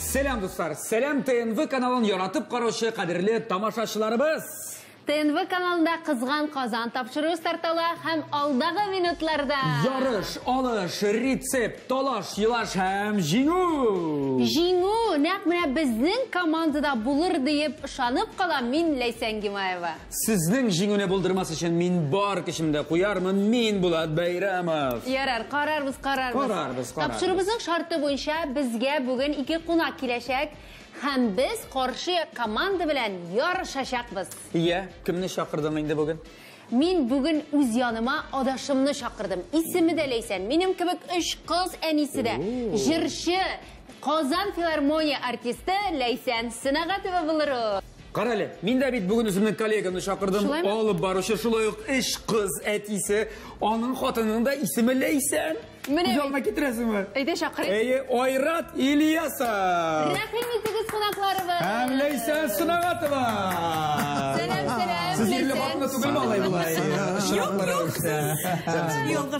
Сәлам, дуслар! Сәлам ТНВ каналын яратып караучы кадерле тамашачыларыбыз! ТНВ каналында Кызган Казан тапшыруы старт ала һәм алдагы минутларда Ярыш, алыш, рецепт, талаш, елаш һәм җиңү! Җиңү нәкъ менә безнең командада булыр диеп ышанып калам мин, Ләйсән Гимаева. Сезнең җиңүне булдырмас өчен мин бар көчемне куярмын, мин Булат Бәйрәмов. Ярар, карарбыз, карарбыз. Карарбыз, карарбыз. Тапшыруыбызның шарты буенча безгә бүген ике кунак киләчәк һәм без каршы команда белән ярышачакбыз. Иә, кемне чакырдың инде бүген? Мин бүген үз яныма адашымны чакырдым. Исеме дә Ләйсән, минем кебек өч кыз әнисе дә, җырчы, Казан филармония артисты Ләйсән Сөнәгатова булыр ул. Кара әле, мин дә бит бүген үземнең коллегамны чакырдым. Шулаймы? Алып баручы шулай ук өч кыз әтисе, аның хатынының да исеме Ләйсән. Менә Күз алдына китерәсеңме? Әйдә чакырыйк. Әйе, Айрат Ильясов. Рәхим итегез кунакларыбыз. Һәм Ләйсән Сөнәгатова. Сәлам, сәлам, Сез ирле Ләйсән. хатынлы түгелме алай болай? Юк, юк, Сәлам,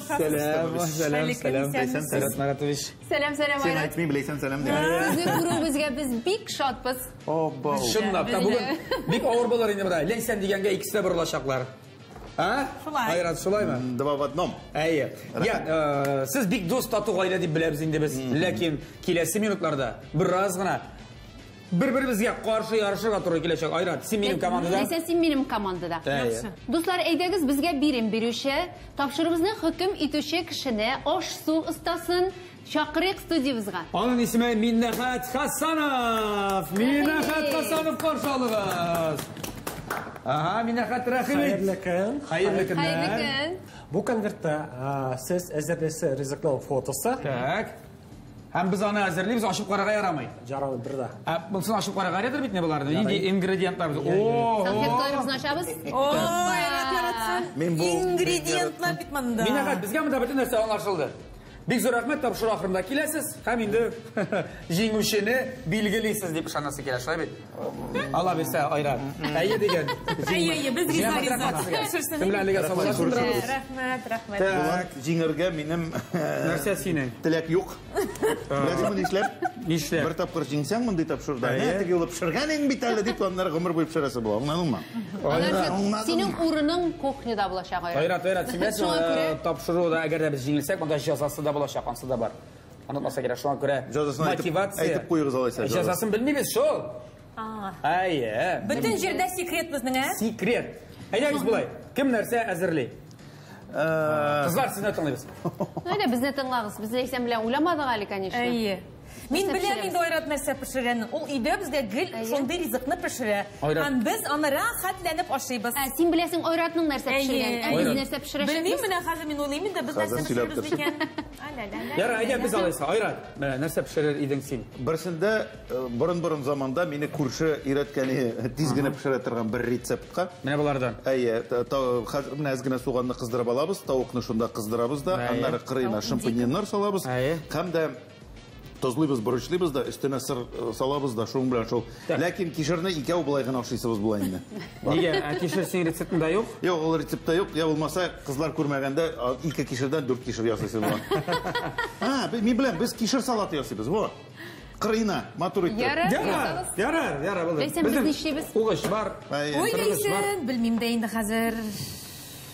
сәлам, сәлам. Исәнмесез. Айрат Маратович. Сәлам, сәлам, Син Айрат. әйтмим, Ләйсән сәлам дим. Сезне күрүебезгә без бик шатбыз. Обау. Чынлап та бүген бик авыр булыр инде монда. Ләйсән дигәнгә икесе дә борылачаклар. А? Шулай. Айрат, шулаймы? Два в одном. Әйе. Я, сез бик дус тату гаилә дип беләбез инде без. Ләкин киләсе минутларда бераз гына бер-беребезгә каршы ярышырга туры киләчәк. Айрат, син минем командада. Ләйсән, син минем командада. Әйе. Дуслар, әйдәгез безгә бирем бирүче, тапшыруыбызны хөкем итүче кешене, аш-су остасын чакырыйк студиябезгә. Аның исеме Миннәхәт Хасанов. Миннәхәт Хасанов каршы алыгыз. Ага, Миннәхәт, рәхим ит. Хәерле көн. Хәерле Хәерле көннәр. көн. Бу конвертта сез әзерлисе ризыкның фотосы. Так. Һәм без аны әзерлибез, ачып карарга ярамый. Жаралы бер дә. Ә, бунысын ачып карарга ярыйдыр бит не боларны? Нинди ингредиентлар без? О, Салфеткаларыбызны ачабыз. Ой, Айрат яратсын. Мин бу- Ингредиентлар бит монда. Миннәхәт, безгә монда бөтен нәрсә аңлашылды. Бик зур рәхмәт, тапшыру ахырында киләсез һәм инде җиңүчене билгелисез дип ышанасы килә, шулай бит? Алла бирсә, Айрат. Әйе дигән. Әйе, әйе, без риза, риза. Кем белән әлегә саубуллашып торабыз? Рәхмәт, рәхмәт. Так, Җиңәргә минем нәрсә синең? теләк юк. Беләсеңме нишләп? Нишләп? Бер тапкыр җиңсәң мондый тапшыруда, Әйе. нә теге юлы пешергәнең бит әле дип аннары гомер буе пешерәсе була. Аңладыңмы? Аннары Аңладыңмы? Синең урының кухняда булачак, Айрат. Айрат, Айрат, син беләсең, Шуңа күрә тапшыруда әгәр дә без җиңелсәк, монда җәзасы да булачак, ансы да бар. Онытмаса кирәк, шуңа күрә Җәзасын әйтеп- мотивация. әйтеп куегыз алайса, җәзасын. Җәзасын белмибез шул. Әйе. Бөтен җирдә секрет безнең, ә? Секрет. Әйдәгез болай. Кем нәрсә әзерли? Кызлар, сезне тыңлыйбыз. Ну, әйдә, безне тыңлагыз. Без Ләйсән белән уйламадык әле, конечно. Әйе. Мин Нәрсә беләм пешерәбез? инде Айрат нәрсә пешергәнен. Ул өйдә безгә гел Әйе. шундый ризыкны пешерә. Айрат. Һәм без аны рәхәтләнеп ашыйбыз. Ә, син беләсең Айратның нәрсә пешергәнен. Ә без Айрат. нәрсә пешерәчәкбез? Белмим, менә хәзер мин уйлыйм инде, без Хәзер нәрсә сөйләп пешерербез торсын. икән. Ла-ла-ла-ла. Ярар, әйдә без алайса. Айрат, менә нәрсә пешерер идең син? Берсендә борын-борын заманда мине күрше өйрәткәне тиз генә пешерә торган бер рецептка. Менә болардан. Әйе, хәзер менә әз генә суганны кыздырып алабыз, тавыкны шунда кыздырабыз да, Әйе. аннары кырыена шампиньоннар салабыз. Әйе. Һәм дә тозлыйбыз, борычлыйбыз да, өстенә сыр салабыз да, шуның белән шул. Так. Ләкин кишерне икәү болай гына ашыйсыбыз була инде. Нигә? Ә кишер синең рецептыңда юк? Юк, ул рецептта юк. Я булмаса, кызлар күрмәгәндә, ике кишердән дүрт кишер ясыйсыз була. А, мин беләм, без кишер салаты ясыйбыз. Во. Кырыена, матур итеп. Ярар, Ярар, ясагыз. ярар, ярар булды. Ләйсән, без Безнең нишлибез? Угыш бар. Әйе. Ой, Тыргыш бар. Ләйсән, белмим дә инде хәзер.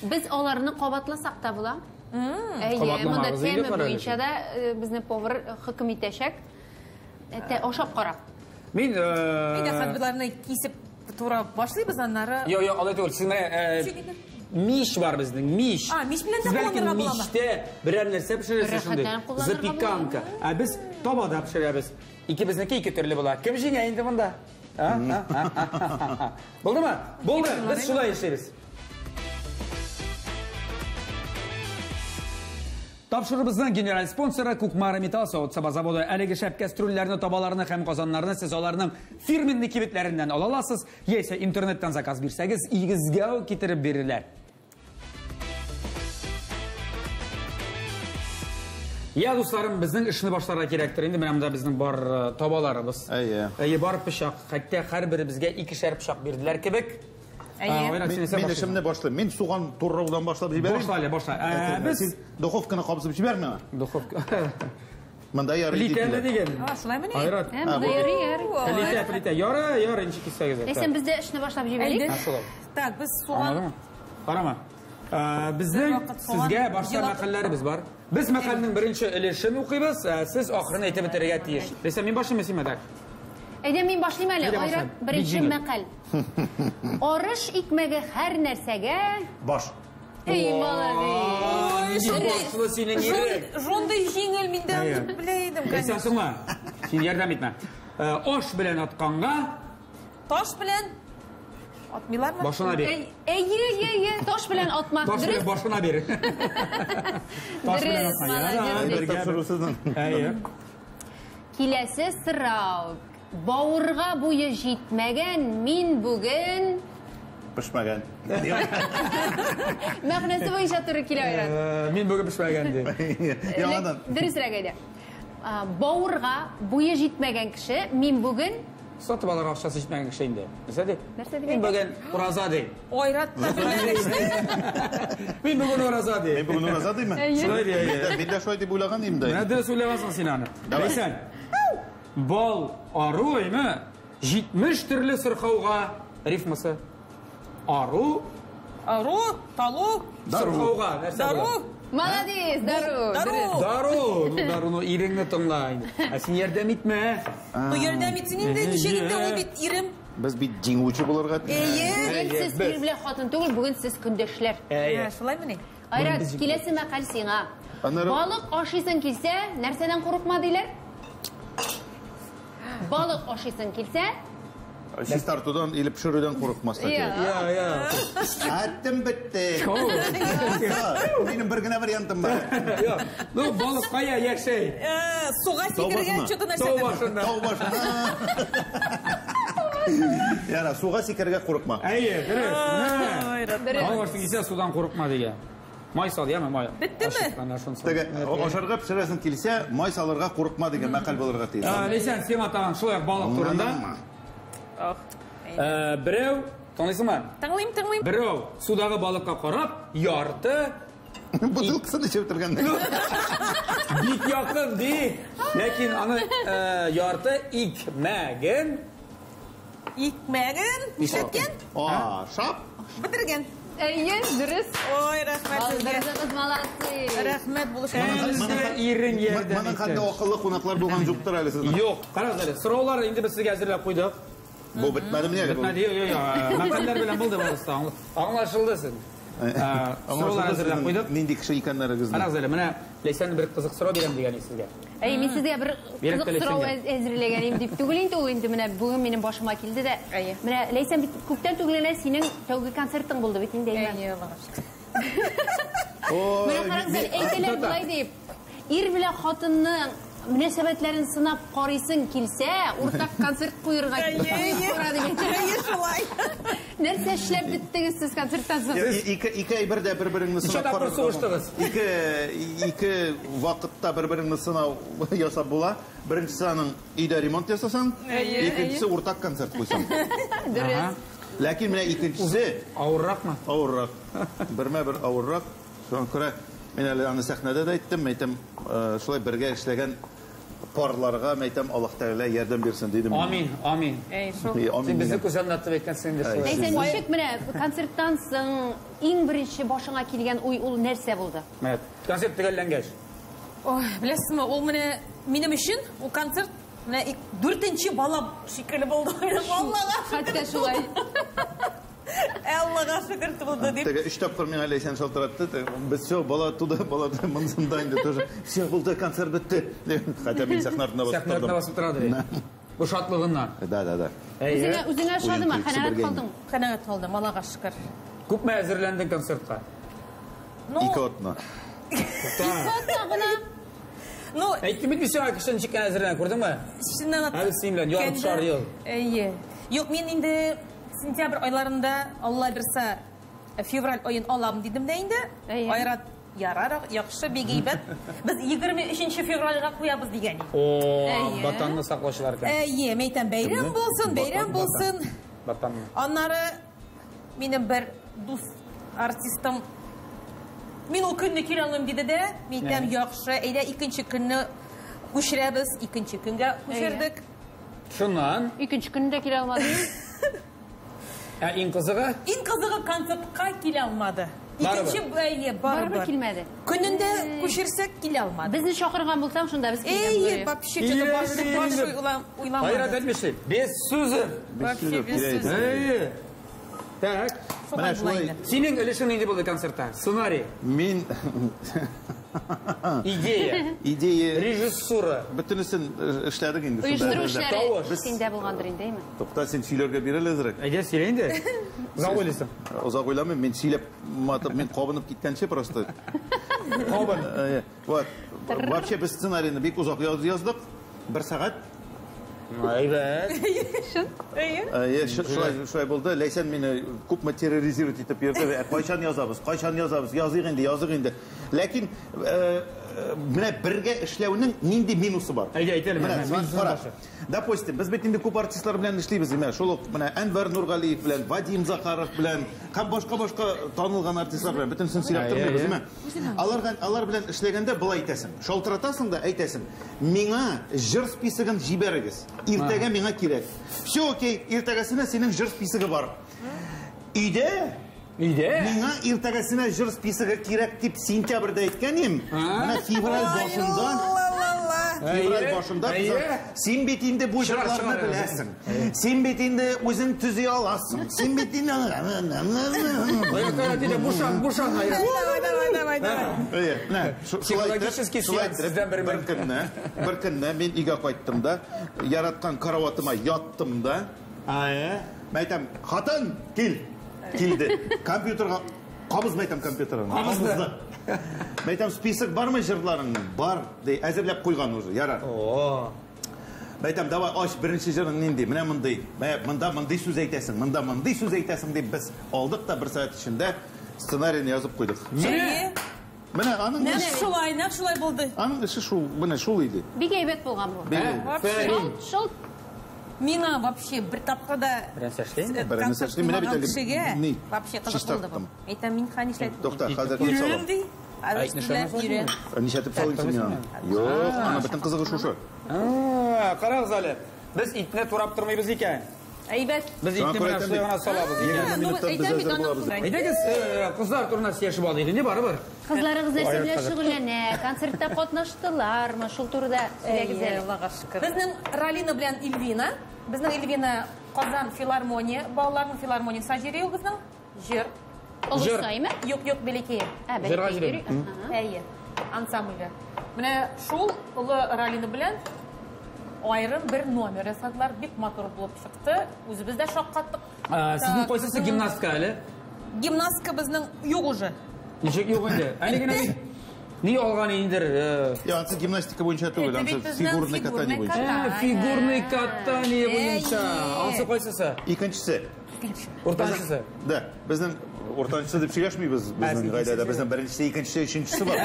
Без аларны кабатласак та була. Әйе, Кабатламагыз монда инде, тема карале. буенча да безне повар хөкем итәчәк. Әтә ашап кара. Мин, Әйдә, хәзер боларны кисеп турап башлыйбыз, аннары. Йо, йо, алай түгел. Сез менә, Ничек инде? мич бар безнең, мич. А, мич белән дә Сез бәлки кулланырга буламы? мичтә берәр нәрсә пешерәсез шундый. Рәхәтләнеп кулланырга Запеканка. Ә без табада пешерәбез. Икебезнеке ике төрле була. Кем җиңә инде монда? А? А? А? А? А? Булдымы? Булды. Без шулай эшлибез. Тапшырубызның генераль спонсоры Кукмара Металл савыт-саба заводы. Әлеге шәп кәстрүлләрне, табаларны һәм казаннарны сез аларның фирменный кибетләреннән ала аласыз, яисә интернеттан заказ бирсәгез, өегезгә үк китереп бирерләр. Я, дусларым, безнең эшне башларга кирәктер. Инде менә монда безнең бар табаларыбыз. Әйе. Әйе, бар пычак. Хәтта һәрберебезгә икешәр пычак бирделәр кебек. Әйе. Айрат, син нәрсә Мин башлыйсың? эшемне башлыйм. Мин суган тураудан башлап җибәрәм. Башла әле, башла. Әйтер, Без син духовканы кабызып җибәрме? Духовка. Монда ярый Плитәне диделәр. диген. А, шулаймыни? Айрат. Ә, монда ярый, ярый. Плитә, плитә. Ярый, ярый, ничек киссәгез. Ләйсән, без дә эшне башлап җибәрик. Әйдә. Шулай. Так, без суган Аңладыңмы? Карама. Безнең Вакыт суган сезгә башта елап- мәкальләребез бар. Без мәкальнең беренче өлешен укыйбыз, ә сез ахырын әйтеп бетерергә тиеш. Ләйсән, мин башлыйммы, синме так? Әйдә, мин башлыйм әле. Әйдә, Айрат, башла. беренче Бик җиңел. мәкаль. Арыш икмәге һәр нәрсәгә... Баш. Эй, молодец. Ой, башлы синең ирек. Шундый җиңел мин дә Әйе. белә идем, Ләйсән, конечно. соңма. Син ярдәм итмә. Аш белән атканга Таш белән атмыйлармы? башына бир. Әй, әйе, әйе, әйе, таш белән атма. Таш белән Дөрес? башына бир. Таш белән Дөрес, атма. молодец. Ярар, Бер бергә. тапшыру сезнең. Әйе. Киләсе сорау. Бавырга буе җитмәгән мин бүген... Пешмәгән. Мәгънәсе буенча туры килә, Айрат. Мин бүген пешмәгән ди. Яңадан. Дөресрәк әйдә. Бавырга буе җитмәгән кеше мин бүген Сатып алырга акчасы җитмәгән кеше инде. Нәрсә ди? Нәрсә дип Мин әйтә? бүген ураза ди. Айрат та белмәде. Мин бүген ураза ди. Мин бүген ураза димме? Шулай ди, әйе. Мин дә шулай дип уйлаган идем дә. Менә дөрес уйлагансың син аны. Давай. Ләйсән. Бал ару әйме? 70 төрле сырхауга рифмасы. Ару Ару, талу, сырхауга нәрсә дару. була? Молодец, дару. Дару. Дөрес. Дару, ну дару, ну иреңне тыңла инде. Ә син ярдәм итмә. Ну, ярдәм итсен инде, ничек инде ул бит ирем. Без бит җиңүче булырга тиеш. Әйе. Бүген сез Без. ир белән хатын түгел, бүген сез көндәшләр. Әйе. Шулаймыни? Айрат, без- киләсе мәкаль сиңа. Аннары- Балык ашыйсың килсә, нәрсәдән курыкма диләр? Балык ашыйсың килсә, Чистартудан или пешерүдән курыкмаска кирәк. Я, я. Әттем бетте. Оу. Минем бер генә вариантым бар. Я. Ну, балык кая яшәй? Суга сикергән башына. что-то Тау нәрсәдер. башында. Тау башына. Яра, суга сикергә курыкма. Әйе, дөрес. Менә. Айрат. Балык ашыйсың килсә, судан курыкма дигән. Май сал, яме, май. Беттеме? Ана шуны сал. Теге ашарга пешерәсең килсә, май салырга курыкма дигән мәкаль булырга тиеш. Ләйсән, сиңа тагын шулай ук балык турында. Ах. Берәү, тыңлыйсыңмы? Тыңлыйм, тыңлыйм. Берәү судагы балыкка карап, ярты Бутылкасын эчеп бетергән. бик якын ди. Ләкин аны ярты икмәген Икмәген нишләткән? А, шап. Бетергән. әйе, дөрес. Ой, рәхмәт сезгә. Алдырдыгыз, молодцы. Рәхмәт булышкан. Әле ирең ярдәм Моның хәтле итте. акыллы кунаклар булган юктыр әле сезнең. Юк, карагыз әле, сораулар инде без сезгә әзерләп куйдык. Бу бетмәде мени әле бу? Бетмәде, юк, юк, юк. Мәкальләр белән булды барысы да. Аңлашылды сез. Сораулар әзерләп куйдык. Нинди кеше икәннәрегезне. Карагыз әле, менә Ләйсән бер кызык сорау бирәм дигән сезгә. Әй, мин сезгә бер Биреп кызык тә сорау Ләйсәнгә. әзерләгән идем дип түгел инде ул инде менә бүген минем башыма килде дә. Әйе. Менә Ләйсән бит күптән түгел генә синең тәүге концертың булды бит инде, әйме? Әйе, Аллага шөкер. Менә карагыз әле, әйтәләр болай дип. Ир белән хатынның мөнәсәбәтләрен сынап карыйсың килсә, уртак концерт куерга Әйе, әйе. кура дип әйтәләр. Әйе, шулай. Нәрсә эшләп беттегез сез концерттан соң? Ике әйбер дә бер-береңне Ничә сынап тапкыр карарга сугыштыгыз? Ике вакытта бер-береңне сынау ясап була. Беренчесе аның өйдә ремонт ясасаң, Әйе, икенчесе уртак концерт куйсаң. Дөрес. Ләкин менә икенчесе Авырракмы? авыррак. Бермә-бер авыррак. Шуңа күрә мин әле аны сәхнәдә дә әйттем, әйтәм, шулай бергә эшләгән парларга, әйтәм, Аллаһ Тәгалә ярдәм бирсен дидем. Амин, амин. Әй, шул. Амин. Син безне дигән. күз алдына тотып әйткәнсең инде шулай. Ләйсән, ничек менә концерттан соң иң беренче башыңа килгән уй ул нәрсә булды? Менә концерт төгәлләнгәч. Ой, беләсезме, ул менә минем өчен ул концерт менә дүртенче балам шикелле булды. Аллага шөкер. Хәтта шулай. Аллага шөкер булды дип. Теге өч тапкыр миңа Ләйсән шалтыратты. Без все, бала туды, бала туды, монысында инде тоже. Все, булды, концерт бетте. Хотя мин сәхнә артында басып Сәхнә артында тордым. басып тора ди. Бу шатлыгыннан. Да, да, да. Әйе. Үзеңә үзеңә ошадымы? Уен көлкесе Канәгать бергә калдың? Канәгать калдым, Аллага шөкер. Күпме әзерләндең концертка? Ну, Ике атна. Хатта гына. ну, Әйттем бит мин сиңа кеше ничек кенә әзерләнә, күрдеңме? чыннан Ә без синең белән ярымшар ел. Әйе. Юк, мин инде сентябрь айларында, Алла бирсә, февраль аен алам дидем дә инде. Әйе. Айрат ярар, яхшы, бик әйбәт. Без 23 февральгә куябыз дигән идек. О, Әйе. ватанны саклаучылар икән. Әйе, мен әйтәм, бәйрәм булсын, бәйрәм булсын. Ватанны. Аннары минем бер дус артистым мин ул көнне килә алмыйм диде дә, мин әйтәм, яхшы, әйдә икенче көнне Күчерәбез, икенче көнгә күчердек. Шуннан. Икенче көндә килә алмады. Ә иң кызыгы? Иң кызыгы концертка килә алмады. Икенче әйе, барыбер килмәде. Көнендә күчерсәк килә алмады. Безне чакырган булсаң, шунда без килгән. Әйе, вообще что-то баш уйламады. Айрат әйтмешли. Без сүзем. Вообще без сүзем. Әйе. Так. Менә шулай. Синең өлешең нинди булды концертта? Сценарий. Мин Идея. Идея. Режиссура. Бөтенесен эшләдек инде. Оештыру эшләре синдә булгандыр инде, әйме? Тукта, син сөйләргә бир әле әзрәк. Әйдә, сөйлә инде. Озак уйлыйсың. Озак уйламыйм, мин сөйләп матып, мин кабынып киткәнче просто. Кабын. Вот. Вообще без сценарийны бик озак яздык. 1 сәгать. Әйбәт. Әйе, шулай булды. Ләйсән мине күпме терроризировать итеп йөрде. Кайчан язабыз? Кайчан язабыз? Языйк инде, языйк инде. Ләкин менә бергә эшләүнең нинди минусы бар? Әйдә, әйтәле. Менә, кара. Допустим, без бит инде күп артистлар белән эшлибез, менә шул ук менә Әнвәр Нургалиев белән, Вадим Захаров белән һәм башка-башка танылган артистлар белән бөтенесен сөйләп тормыйбыз, әйме? Алар белән эшләгәндә болай әйтәсең. Шалтыратасың да әйтәсең: "Миңа җыр списогын җибәрегез. Иртәгә миңа кирәк." Все окей, иртәгәсенә синең җыр списогы бар. Өйдә Өйдә? Миңа иртәгәсенә җыр списогы кирәк дип сентябрьдә әйткән идем. Менә февраль башында. Февраль башында син бит инде бу җырларны беләсең. Син бит инде үзең төзи аласың. Син бит инде Бушан, бушан. Давай, давай. Әйе, менә шулай бер көнне мин өйгә кайттым да, яраткан караватыма яттым да. Әйе. Мен әйтәм, хатын, кил. Килде. Компьютерга кабызмы әйтәм компьютерны? Кабызды. Мен әйтәм, список бармы җырларыңның? Бар, ди, әзерләп куйган уже, ярар. О. Мен әйтәм, давай ач беренче җырың нинди? Менә мондый. Менә монда мондый сүз әйтәсең, монда мондый сүз әйтәсең дип без алдык та бер сәгать эчендә сценарийны язып куйдык. Менә. Менә аның шулай, нәкъ шулай булды. Аның эше шул, менә шул иде. Бик әйбәт булган бу. Шул Миңа вообще бер тапкыр да концерт кешегә вообще кызык булды бу. Әйтәм, мин хәни эшләдем. Тукта, хәзер ни салам? Ничәтеп салыйсың миңа? Юк, ана бөтен кызыгы шушы. Карагыз әле. Без итне турап тормыйбыз икән. Әйбәт. Без итне менә шулай гына салабыз икән. Әйдәгез, кызлар турында сөйләшеп алыйк инде барыбер. Кызларыгыз нәрсә белән шөгыльләнә, концертта катнаштылармы? Шул турыда сөйләгез әле. Аллага шөкер. Безнең Ралина белән Эльвина, безнең Эльвина Казан филармония, балаларның филармониясе җырлый ул безнең. Җыр. Олысаймы? Юк, юк, бәләкәе. Җырга җырлый. Әйе, ансамбльгә. Менә шул олы Ралина белән айрым бер номер ясадылар, бик матур булып чыкты. Үзебез дә шаккаттык. Сезнең кайсысы гимнастка әле? Гимнастка безнең юк уже. Ничек юк инде? Әле генә бит ни алган индер? Я, ансы гимнастика буенча түгел, ансы фигурный катание буенча. Фигурный катание буенча. Ансы кайсысы? Икенчесе. Уртанчысы. Да, безнең уртанчысы дип сөйләшмибез безнең гаиләдә. Безнең беренчесе, икенчесе, өченчесе бар.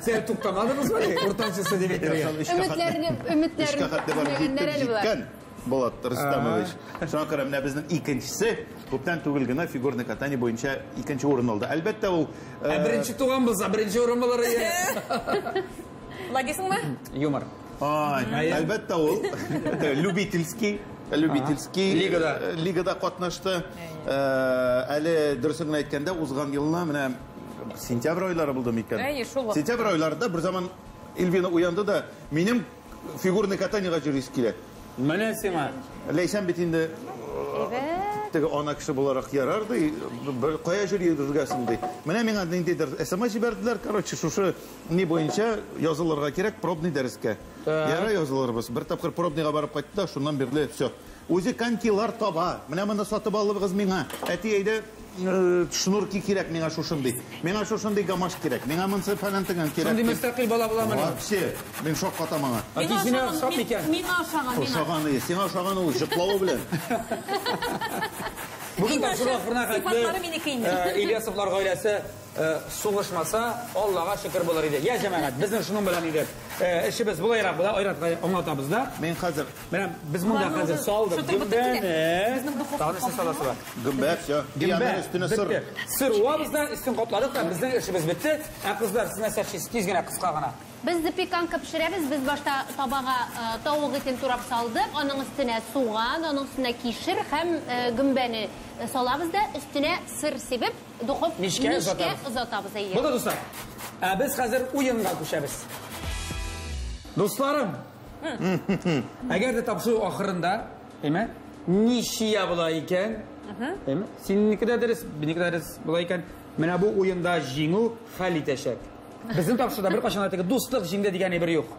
Сез туктамадыгызмы? Уртанчысы дип әйтергә. Өметләрне, өметләрне әле болар. Булат Рустамович. Шуңа күрә менә безнең икенчесе күптән түгел генә фигурный катание буенча икенче урын алды. Әлбәттә, ул Ә беренче туган булса, беренче урын булыр иде. Лагисыңмы? Юмор. Ай, әлбәттә, ул любительский, любительский Лигада. Лигада катнашты. Әле дөресен генә әйткәндә, узган елны менә сентябрь айлары булды микән? Әйе, шул вакыт. Сентябрь айларында бер заман Эльвина уянды да, минем фигурный катаниега йөрис килә. Менә сиңа. Ләйсән бит инде теге ана кеше буларак ярар ди, кая йөргәсең ди. Менә миңа ниндидер СМС җибәрделәр, короче, шушы ни буенча язылырга кирәк пробный дәрескә. Яра язылырбыз. Бер тапкыр пробныйга барып кайтты да, шуннан бирле все. Үзе конькилар таба. Менә монда сатып алыгыз миңа. Әти әйдә шнурки кирәк миңа шушындый. Миңа шушындый гамаш кирәк. Миңа монсы фәлән тегән кирәк. Шундый мөстәкыйль бала була менә. Вообще, мин шок катам аңа. Әти сине ошап микән? Миңа ошаган, миңа. Ошаган, сиңа ошаган ул җыклавы белән. Бүген тапшыру ахырына хәтле Сыйфатлары минеке инде. Ильясовлар гаиләсе сугышмаса, Аллага шөкер булыр иде. Я, җәмәгать, безнең шуның белән иде. Эшебез булайрак була, Айратка аңлатабыз да. Мин хәзер. Менә без монда хәзер салдык гөмбәне. Тагын нәрсә саласы бар? Гөмбә, всё. Гөмбә, өстенә сыр. Сыр уабыз да, өстен капладык та, безнең эшебез бетте. Ә кызлар, сез нәрсә эшлисез? Тиз генә, кыска гына. Без запеканка пешерәбез. Без башта табага тавык итен турап салдык, аның өстенә суган, аның өстенә кишер һәм гөмбәне салабыз да, өстенә сыр сибеп, духов мичкә озатабыз. Булды, дуслар. Ә без хәзер уенга күчәбез. Дусларым, әгәр дә тапшыру ахырында, әйме, ничия була икән, әйме, синеке дә дөрес, минеке дә дөрес була икән, менә бу уенда җиңү хәл итәчәк. Безнең тапшыруда беркайчан да теге дуслык җиңде дигән әйбер юк.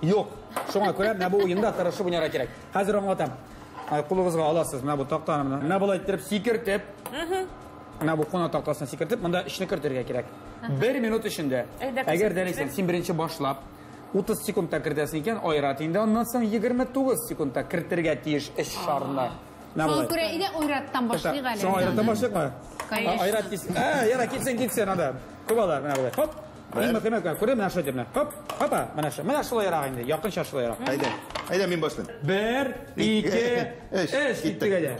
Юк. Шуңа күрә менә бу уенда тырышып уйнарга кирәк. Хәзер аңлатам. Кулыгызга аласыз менә бу тактаны, менә болай иттереп сикертеп, менә бу куна тактасын сикертеп, монда эчне кертергә кирәк. 1 минут эчендә. Әгәр дә Ләйсән, син беренче башлап 30 секундта кертәсең икән, Айрат инде аннан соң 29 секундта кертергә тиеш эш шарына. Шуңа күрә әйдә Айраттан башлыйк әле. Шуңа Айраттан башлыйкмы? Айрат килсен. Яра, килсен, килсен анда. Күп алар менә болай. Хоп. Иң мөһиме, күрә менә шулай менә. Хоп, хопа, менә шулай. Менә шулайрак инде, якынча шулайрак. Әйдә. Әйдә, мин башлыйм. 1, 2, 3, киттек әйдә.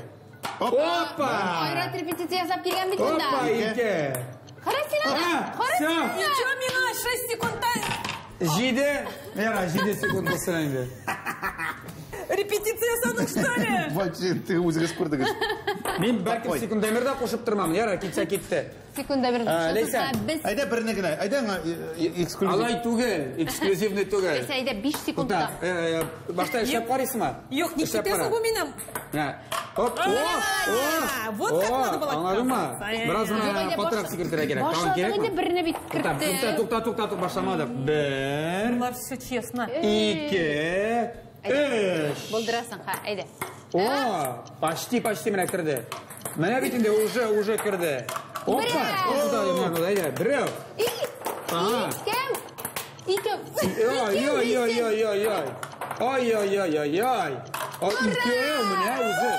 Опа! Айрат репетиция ясап килгән бит монда. Опа, 2. Кара син аны. Кара син. Ничего, миңа 6 секундта. 7. Яра, 7 секунд булсын инде. Репетиция ясадык, что ли? Вообще, ты үзегез күрдегез. Мин бәлки секундомер да кушып тормам. Яра, китсә китте. Секундомер. Ләйсән, әйдә берне генә. Әйдә аңа эксклюзив. Алай түгел, эксклюзивный түгел. Ләйсән, әйдә 5 секундта. Башта эшләп карыйсыңмы? Юк, ник китәсең бу минем? Оп, оп, вот как надо было. Аңладыңмы? Бераз гына катырак сикертергә кирәк. Тагын кирәкме? Башладык инде, берне бит кертте. Тукта, тукта, тукта, башламадык. 1. Булар все честно. 2. 3. Булдырасың, ха, әйдә. О, почти, почти менә керде. Менә бит инде уже керде. Опа, опа, әйдә, берәү. Икәү. Икәү. Ой, ой, ой, ой, ой, ой. Ой, ой, ой, ой, ой. Икәү менә үзе.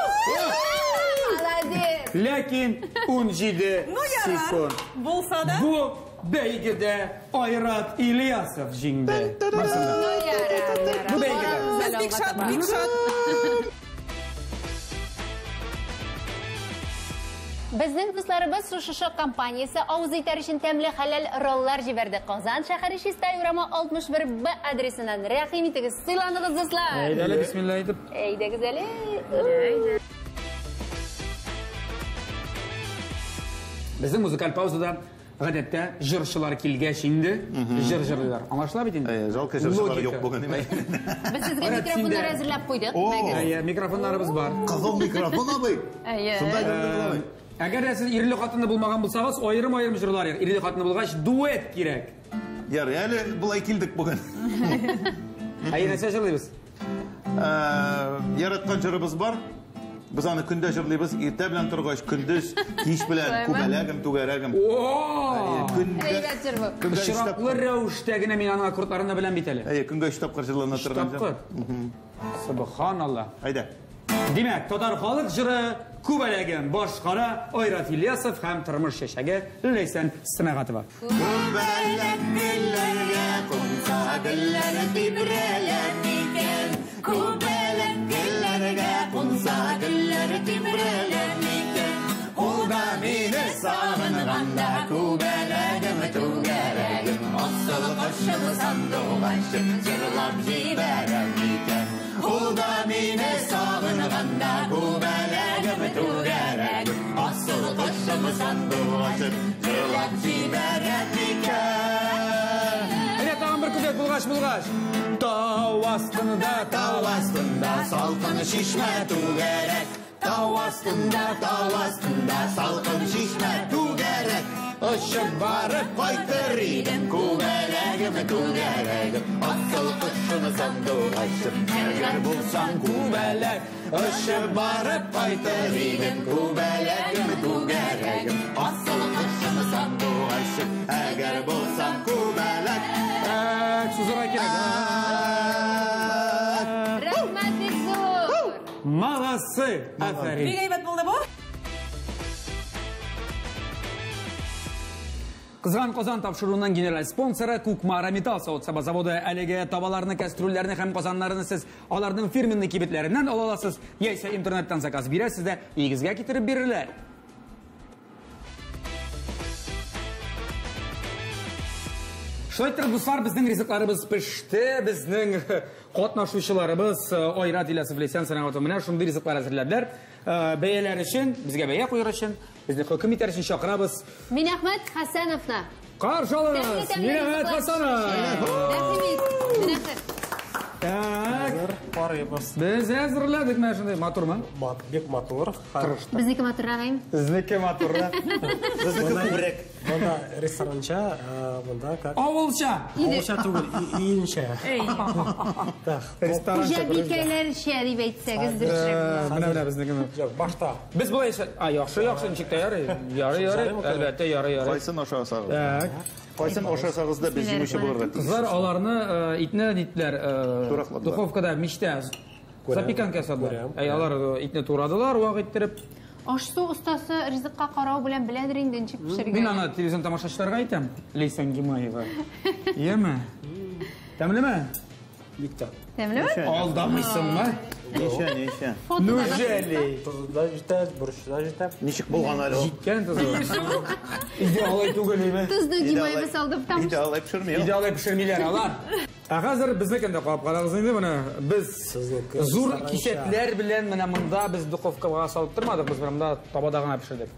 Молодец. Ләкин 17 секунд. Булса да. Бу бәйгедә Айрат Ильясов җиңде. Бу бәйгедә. Без бик шат, бик шат. Безнең дусларыбыз Шушышо компаниясе авыз итәр өчен тәмле хәләл роллар җибәрде. Казан шәһәре Чистай урамы 61Б адресыннан. Рәхим итегез, сыйланыгыз, дуслар. Әйдә әле, бисмилла әйтеп. Әйдәгез әле. Безнең музыкаль паузада гадәттә җырчылар килгәч инде җыр җырлыйлар. Аңлашыла бит инде? Жалко, җырчылар юк бүген. Без сезгә микрофоннар әзерләп куйдык. Әйе, микрофоннарыбыз бар. Кызыл микрофон абый. Әйе. Шунда җырлый. Әгәр дә сез ирле хатынлы булмаган булсагыз, аерым-аерым җырлар. Ирле хатынлы булгач, дуэт кирәк. Ярый, әле болай килдек бүген. Әйе, нәрсә җырлыйбыз? Яраткан җырыбыз бар. Без аны көндә җырлыйбыз, иртә белән торгач, көндез, кич белән, күбәләгем, түгәрәгем. Әйбәт җыр бу. Очраклы рәвештә генә мин аның аккордларын да беләм бит әле. Әйе, көнгә 3 тапкыр җырлана торган җыр. Субханалла. Әйдә. Димәк, татар халык җыры Күбәләгем башкара Айрат Ильясов һәм тормыш чәчәге Ләйсән Сынагатова. Күбәләк гөлләргә кунса гөлләр тибрәлә микән? Күбәләк гөлләргә кунса гөлләр тибрәлә микән? Ул да мине сагынганда күбәләгем түгәрәгем, асыл кошым сандугачым җырлап җибәрә микән? Ул да мине сагынганда күбәләгем түгәрәгем, асыл кошым сандугачым җырлап җибәрә микән? Әйдә, тагын бер күзәт булгач, булгач. Тау астында, тау астында салкын чишмә түгәрәк. Тау астында, тау астында салкын чишмә түгәрәк. Очып барып кайтыр идем, күбәләгем, түгәрәгем, асыл кошым сандугачым, әгәр булсаң күбәләк. Очып барып кайтыр идем, күбәләгем, түгәрәгем, асыл кошым сандугачым, әгәр булсаң күбәләк. Сузырга кирәк. Рәхмәт бик зур. Молодцы! Афәрин. Бик әйбәт булды бу. Кызган Казан тапшыруының генераль спонсоры Кукмара Металл савыт-саба заводы. Әлеге табаларны, кәстрүлләрне һәм казаннарны сез аларның фирменный кибетләреннән ала аласыз, яисә интернеттан заказ бирәсез дә, өегезгә китереп бирерләр. Шулай итеп, дуслар, безнең ризыкларыбыз пеште, безнең катнашучыларыбыз Айрат Ильясов, Ләйсән Сәнәгатов менә шундый ризыклар әзерләделәр. Бәяләр өчен, безгә бәя куяр өчен, безне хөкем итәр өчен чакырабыз. Минәхмәт Хәсәновны. Каршы алыгыз, Минәхмәт Хәсәнов. Рәхим ит, Минәхмәт. Так. Карыйбыз. Без әзерләдек менә шундый. Матурмы? Бик матур. Безнеке матуррак, әйме? Безнеке матуррак. Безнеке күбрәк. Монда ресторанча, монда как? Авылча. Авылча түгел, иенчә. Так. Ресторанча. Хуҗабикәләрчә дип әйтсәгез дөресрәк була. Менә менә безнеке. Юк, башта. Без болай яхшы, яхшы, ничек тә ярый. Ярый, ярый. Әлбәттә, ярый, ярый. Кайсын ашасагыз? Так. Кайсын ашасагыз да без җиңүче булырга тиеш. Кызлар аларны итне нитләр, духовкада, мичтә запеканка ясадылар. Әй, алар итне турадылар, вак иттереп. Аш-су остасы ризыкка карау белән беләдер инде ничек пешергән. Мин аны телевизион тамашачыларга әйтәм, Ләйсән Гимаева. Яме? Тәмлеме? Бик тә. Тәмлеме? Алдамыйсыңмы? Ничә, ничә? Нүжәли? Тозы да җитә, борычы да җитә. Ничек булган әле ул? Җиткән тозы. Иде алай түгел име? Тозны Гимаева салды, потому Иде алай пешерми. Иде алай пешермиләр алар. Ә хәзер безнекен дә карап карагыз инде, менә без зур кисәкләр белән менә монда без духовкага салып тормадык, без монда табада гына пешердек.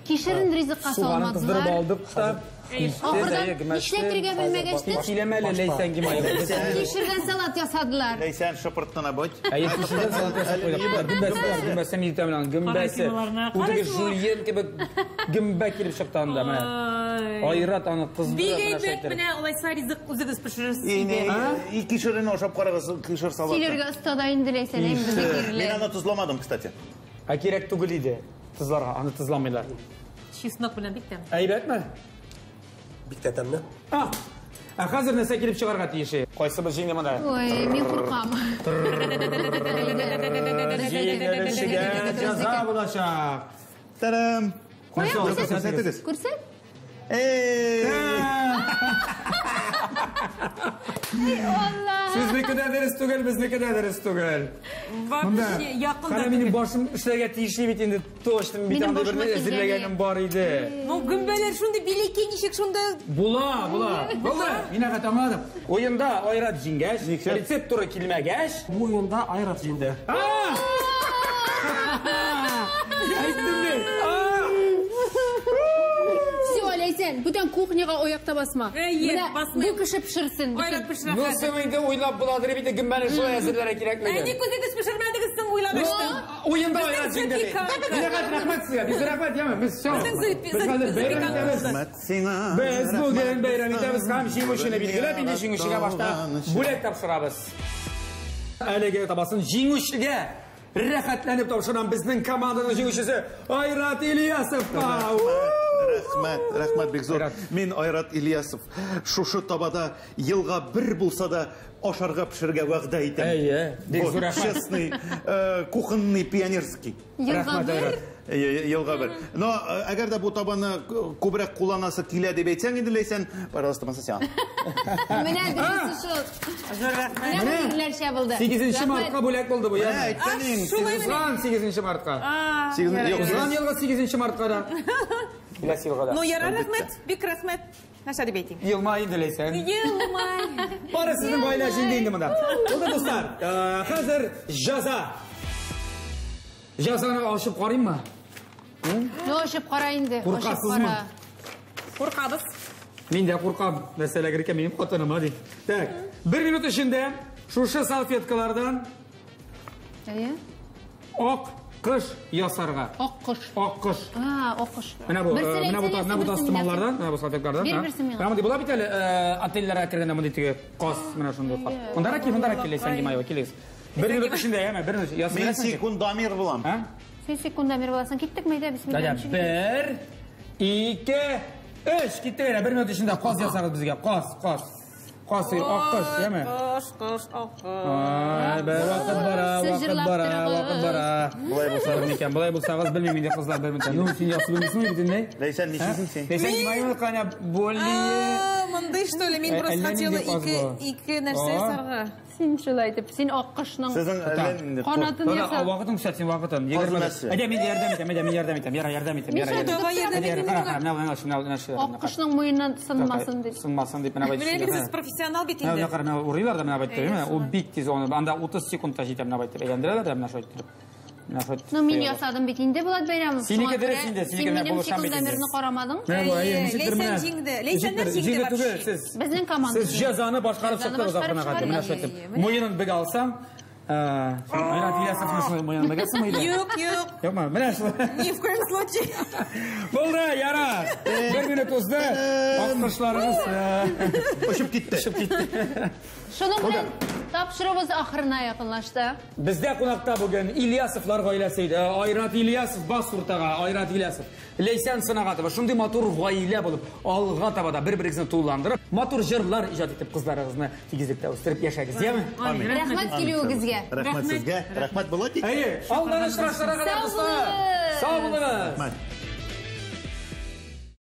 Кишерен ризыкка Суганын кыздырып салмадылар. алдык та. Ахырдан нишләтергә белмәгәч тә, Киләмәле Ләйсән Гимаева. кишердән салат ясадылар. Ләйсән, шыпырт кына будь. Әйе, кишердән салат ясап куйдык. Гөмбәсе, гөмбәсе мин әйтәм менә, гөмбәсе. Үтеге жульен кебек гөмбә килеп чыкты анда менә. Айрат аны кыздырып Бик менә әйбәт, шайтыр. менә алайса ризык үзегез пешерерсез. И кишерен ашап карагыз, кишер салаты. Сөйләргә оста да инде Ләйсән, әй, безнең Мин ирләр. аны тозламадым, кстати. Ә кирәк түгел иде тозларга, аны тозламыйлар. Чеснок белән бик тәмле. Әйбәтме? Бик тә тәмле. Ә хәзер нәрсә килеп чыгарга тиеш? Кайсыбыз җиңде монда? Ой, мин куркам. Җиңүчегә җәза булачак. Та-дам! Кая, Күрсәтегез. күрсәт. Күрсәт. Эй! Алла! Сезнеке дә дөрес түгел, безнеке дә дөрес түгел. Вообще якын да Кара, минем түгел. башым эшләргә тиешле бит инде, точно бит Минем андый башыма берне әзерләгәнем бар иде. Ну, гөмбәләр шундый билеке, ничек шунда? Була, була. Булды. Мин хәтта аңладым. Уенда Айрат җиңгәч, Ничек? рецепт туры килмәгәч. Бу уенда Айрат җиңде. Әйттем бит. Все, Ләйсән, бүтән кухняга аяк та басма. Әйе, Менә басмыйм. бу кеше пешерсен. Айрат пешерә Ну, хәзер. соң инде уйлап буладыр бит, гөмбәне шулай әзерләргә кирәклеге. Ә ник үзегез пешермәдегез соң уйламаштым? Уенда Безнең Айрат җиңде. запеканка. Менә рәхмәт сезгә. Без рәхмәт, яме, без все. Безнең Без хәзер бәйрәм итәбез. Рәхмәт сиңа. Без бүген бәйрәм итәбез һәм җиңүчене билгеләп, инде җиңүчегә башта бүләк тапшырабыз. Әлеге табасын җиңүчегә рәхәтләнеп тапшырам безнең команданың җиңүчесе Айрат Ильясовка. Рәхмәт, рәхмәт бик зур. Айрат. Мин Айрат Ильясов. Шушы табада елга бер булса да ашарга пешерергә вәгъдә итәм. Әйе, бик Вот, зур рәхмәт. Честный, кухонный, пионерский. Елга Рәхмәт, бер. Айрат. Елга бер. Но әгәр дә бу табаны күбрәк кулланасы килә дип әйтсәң инде, Ләйсән, пожалуйста, монысы сиңа. Менә дөресе шул. Зур рәхмәт. Менә бу ирләрчә булды. 8 мартка бүләк булды бу, Менә яме. әйткән идең, шулай менә. Узган 8 мартка. Юк, Узган елгы 8 мартка да. Киләсе елга да. Ну, ярар, рәхмәт, бик рәхмәт. Нәрсә дип әйтим? Елмай инде, Ләйсән. Елмай. Бары сезнең гаилә җиңде инде монда. Булды, дуслар. Хәзер җәза. Җәзаны ачып карыйммы? Ну, ачып кара инде. Ачып Куркасызмы? кара. Куркабыз. Мин дә куркам. Нәрсә эләгер икән минем хатыныма ди. Так, бер минут эчендә шушы салфеткалардан Әйе. ак кыш ясарга. Ак кош. Ак кыш. А, ак кош. Менә бу, Берсен менә бу, әйтсәң, менә бу берсен тастымаллардан, мин менә бу салфеткалардан. Бир а? берсен миңа. Менә мондый була бит әле, отельләргә кергәндә мондый теге каз, менә шундый каз. Мондарак кил, мондарак кил, Ләйсән Гимаева, килегез. Бер минут эчендә, яме, бер минут. Ясый Мин беләсең ничек? секундомер булам. А? Син секундомер буласың. Киттек мәйдә, бисмилла. Дәдә, 1, 2, 3. Киттек әйдә, бер минут эчендә каз ясагыз безгә. Каз, каз. Касыйр, аккош, яме? Кош, кош, аккош. Ай, бер вакыт бара, Сез вакыт җырлап бара, торыгыз. вакыт бара. Болай булса- Микән, болай булсагыз белмим инде кызлар белмим. Ну, син яхшы белмисеңме бөтенләй? Ләйсән, нишлисең син? Ләйсән, маймыл кана более. А, Мондый, что ли? Мин Ә, просто әллә хотела нинди каз ике, бу. ике нәрсә А. ясарга. Син шулай итеп, син аккошның Сезнең әллә нинди канатын Тора, ясап. вакытын күрсәт син вакытын. 20. нәрсә? Әйдә, мин ярдәм итәм, әйдә, мин ярдәм итәм. Яра, ярдәм итәм. Яра, Миша, ярдәм. Давай ярдәм Әйдә, итим кара, миңа. кара, менә менә шуны, менә шуны. Аккошның муеннан сынмасын дип. Сынмасын дип менә Менә бит сез профессионал бит Менә инде. кара, менә урыйлар да менә байтып, менә ул бик тиз аны анда 30 секундта җитә менә байтып әйләндерәләр дә менә шулай иттереп. Менә шулай итеп Ну, мин куялар. ясадым бит инде, Булат Бәйрәмов. Синеке Шуңа дөрес күрә инде, синеке Син менә минем булышам бит инде. секундомерны карамадың. Менә бу, әйе, Әйе, ничектер Ләйсән менә. җиңде. Ләйсәннәр Ничектер, җиңде җиңде түгел, вообще. сез. Безнең команда. Сез җәзаны башкарып Җәзаны чыктыгыз башкарып ахырына кадәр. Менә шулай Әйе, итеп. Муенын бөгә алсаң, Айрат Ильясовның шулай муенын бөгәсеңме иде? Юк, юк. Юкмы? Менә шулай. Ни в коем случае. Булды, ярар. Бер минут узды. Аккошларыгыз Очып китте. очып китте. Шуның белән тапшыруыбыз ахырына якынлашты. Бездә кунакта бүген Ильясовлар гаиләсе иде. Айрат Ильясов бас уртага, Айрат Ильясов. Ләйсән Сынагатова шундый матур гаилә булып, алга таба да бер-берегезне тулыландырып, матур җырлар иҗат итеп кызларыгызны тигезлектә үстереп яшәгез, яме? Рәхмәт килүегезгә. Рәхмәт сезгә. Рәхмәт, Булатик. Әйе, алдан очрашларга кадәр Сау дуслар. булыгыз. Сау булыгыз. Рәхмәт.